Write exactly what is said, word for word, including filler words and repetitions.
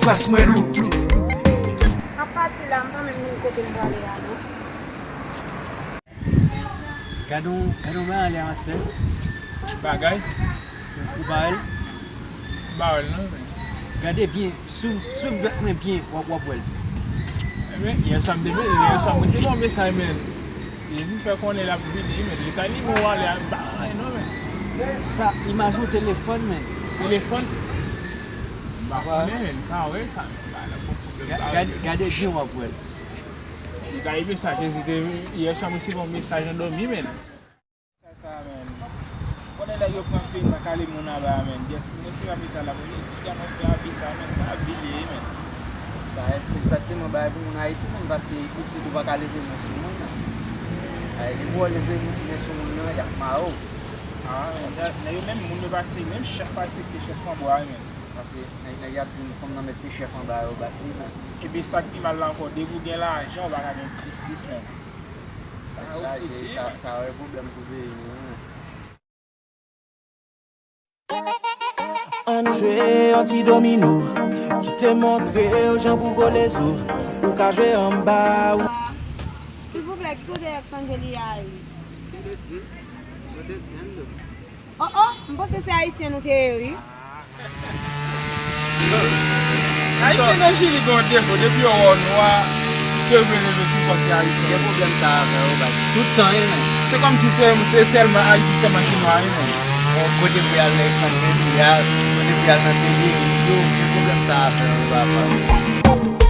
Pas mwen lou. M ap pati la, m pa menm konn kote m prale a non. Gade yon, gade yon bagay anlè a, sè. Bagay? Ou pa wè l? M pa wè l non, men. Gade byen, sou, sou dwèt mwen byen, w ap, w ap wè l. Ebyen, yè swa m te, yè swa m resevwa yon mesaj, men. Jezi fè konnen l ap vini, men. Li ta li bon ale a, m pa wè non, men. Sa, imaj yon telefòn, men. Telefòn? M pa konnen, men. Sa, wè, sa, m pa nan bon pwoblèm. Ga- Gade, gade byen, w ap wè l. Li ta rive sa, Jezi te, yè swa m resevwa yon mesaj nan dòmi, men. Sa, sa, men. Konnen nèg yo pran fil nan kale moun anba a, men. Yes, mwen se rapi sa la, men. Li ka nan fè abi sa, men. Sa abi li ye, men. Sa egzakteman bagay pou moun Ayiti, men, paske isit ou pa ka leve men sou moun. Ay, depi w leve men sou moun nan, y ap mare w. Ah, men, sa, nèg yo menm, moun yo pa se, menm chèf pa respekte chèf an bwa, men. Paske nèg, nèg y ap di m, fanm nan mèt te chèf anba yo bat li, men. Epi sa k pi mal la ankò, depi w gen lajan, ou pa ka gen jistis, men. Sa yo se di, sa, sa yon pwoblèm pou peyi nou, men. Ann jwe yon ti domino, ki te montre w jan pou gwo lezo, ou ka jwe anba ou. Silvouplè, ki kote Ex Angeli a ye? Ki de si? Kote Tiendo? Oh oh, m panse se ayisyen nou te ye wi. Ayisyen nan Chili gen yon defo, depi yo wè w nwa, yo vle leve sou kò se Ayisyen. Gen pwoblèm sa avè w, baz. Tout tan, wi, men. Se kòmsi se, se sèlman Ayisyen sèlman ki nwa, wi, men. Bon, kote pou y al nan Ex Angeli a, kote pou y al nan Tele Rizo, gen pwoblèm sa avè w, papa.